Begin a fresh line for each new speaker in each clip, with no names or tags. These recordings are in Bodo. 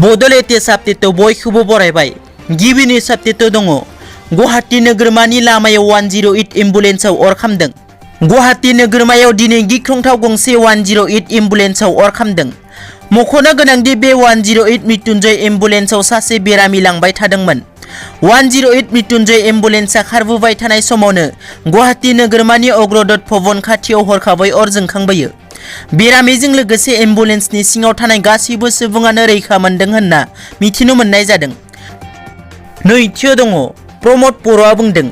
Bodoland साबटेटआव बयखौबो बरायबाय। गिबिनि साबटेटआव दङ गुवाहाटी नोगोरमानि लामायाव 108 एम्बुलेन्सआव अर खामदों। गुवाहाटी नोगोरमायाव दिनै गिख्रंथाव गंसे 108 एम्बुलेन्सआव अर खामदों। मख'नो गोनांदि बे 108 मृत्युंजय एम्बुलेन्सआव सासे बेरामि लांबाय थादोंमोन। 108 मृत्युंजय एम्बुलेन्सआ खारबोबाय थानाय समावनो गुवाहाटी नोगोरमानि अग्रदत भवन खाथियाव हरखाबै अर जोंखांबोयो। बेरामिजों लोगोसे एम्बुलेन्सनि सिङाव थानाय गासैबो सुबुङानो रैखा मोनदों होनना मिथिनो मोननाय जादों। नैथियाव दङ प्रमद बर'आ बुंदों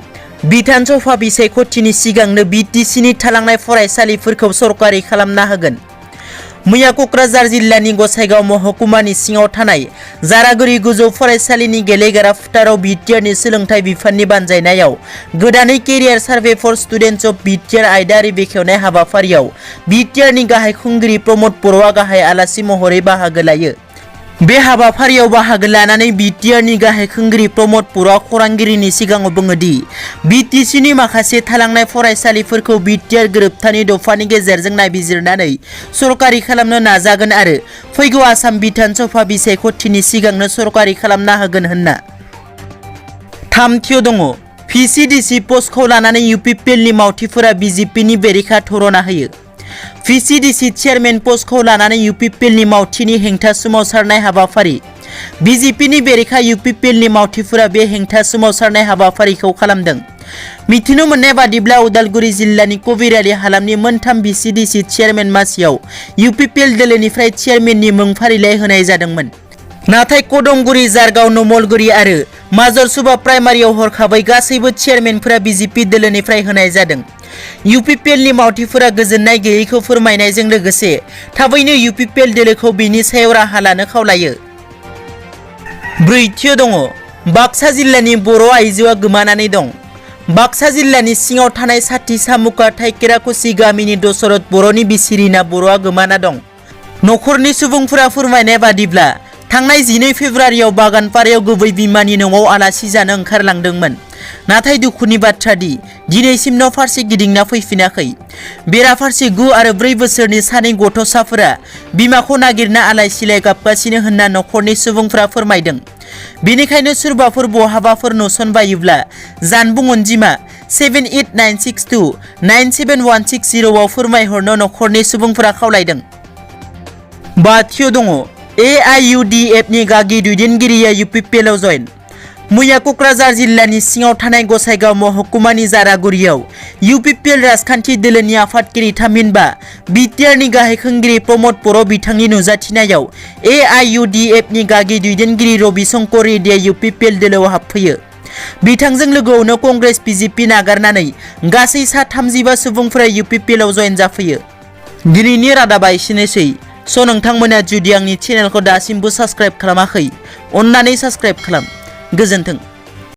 बिधान सभा बिसायख'थिनि सिगांनो BTCनि थालांनाय फरायसालिफोरखौ सरकारि खालामना होगोन। मैया क'क्राझार जिल्लानि गसाइगाव महकुमानि सिङाव थानाय जारागुरि गोजौ फरायसालिनि गेलेग्रा फोथाराव BTRनि सोलोंथाइ बिफाननि बानजायनायाव गोदानै career survey for students of BTR आयदारि बेखेवनाय हाबाफारियाव BTRनि गाहाय खुंगिरि प्रमद बर'आ गाहाय आलासि महरै बाहागो लायो। बे हाबाफारियाव बाहागो लानानै BTRनि गाहाय खुंगिरि प्रमद बर'आ खौरांगिरिनि सिगाङाव बुङोदि BTCनि माखासे थालांनाय फरायसालिफोरखौ BTR गोरोबथानि दफानि गेजेरजों नायबिजिरनानै सरकारि खालामनो नाजागोन आरो फैगौ आसाम बिधान सभा बिसायख'थिनि सिगांनो सरकारि खालामना होगोन होनना। थामथियाव दङ VCDC पस्टखौ लानानै UPPLनि मावथिफोरा BJPनि बेरेखा धरना होयो। VCDC चेयारमेन पस्टखौ लानानै UPPLनि मावथिनि हेंथा सोमावसारनाय हाबाफारि। BJPनि बेरेखा UPPLनि मावथिफोरा बे हेंथा सोमावसारनाय हाबाफारिखौ खालामदों। मिथिनो मोननाय बादिब्ला उदालगुरि जिल्लानि कबिरारि हालामनि मोनथाम VCDC चेयारमेन मासियाव UPPL दोलोनिफ्राय चेयारमेननि मुं फारिलाइ होनाय जादोंमोन। नाथाय कदमगुरि, जारगाव, नमलगुरि आरो माजरसुबा प्राइमारियाव हरखाबै गासैबो चेयारमेनफोरा BJP दोलोनिफ्राय होनाय जादों। UPPLनि मावथिफोरा गोजोननाय गैयैखौ फोरमायनायजों लोगोसे थाबैनो UPPL दोलोखौ बेनि सायाव राहा लानो खावलायो। ब्रैथियाव दङ बाक्सा जिल्लानि बर' आइजोआ गोमानानै दं। बाक्सा जिल्लानि सिङाव थानाय साथि सामुका थाइकेराकुसि गामिनि दशरथ बर'नि बिसि रिना बर'आ गोमाना दं। नखरनि सुबुंफोरा फोरमायनाय बादिब्ला थांनाय 12 फेब्रुवारियाव बागानपारायाव गुबै बिमानि न'आव आलासि जानो ओंखारलांदोंमोन। नाथाय दुखुनि बाथ्रा दि दिनैसिम न' फारसे गिदिंना फैफिनाखै। बेराफारसे 9 आरो 4 बोसोरनि सानै गथ'साफोरा बिमाखौ नागिरना आलाय सिलाय गाबगासिनो होनना नखरनि सुबुंफोरा फोरमायदों। बेनिखायनो सोरबाफोर बहाबाफोर नुसनबायोब्ला जानबुं अनजिमा 7896297160 आव फोरमायहरनो नखरनि सुबुंफोरा खावलायदों। बाथियाव दङ AIUDFनि गागि दैदेनगिरिया UPPLआव जयेन। मैया क'क्राझार जिल्लानि सिङाव थानाय गसाइगाव महकुमानि जारागुरियाव UPPL राजखान्थि दोलोनि आफादगिरि थामहिनबा BTRनि गाहाय खुंगिरि प्रमद बर' बिथांनि नुजाथिनायाव AIUDFनि गागि दैदेनगिरि रवि शंकर रेड्डीया UPPL दोलोआव हाबफैयो। बिथांजों लोगोआवनो कंग्रेस BJP नागारनानै गासै सा 35 सुबुंफोरा UPPLआव जयेन जाफैयो। दिनैनि रादाबा एसेनोसै। नोंथांमोना जुदि आंनि चेनेलखौ दासिमबो साबस्क्राइब खालामाखै अन्नानै साबस्क्राइब खालाम। गोजोन्थों।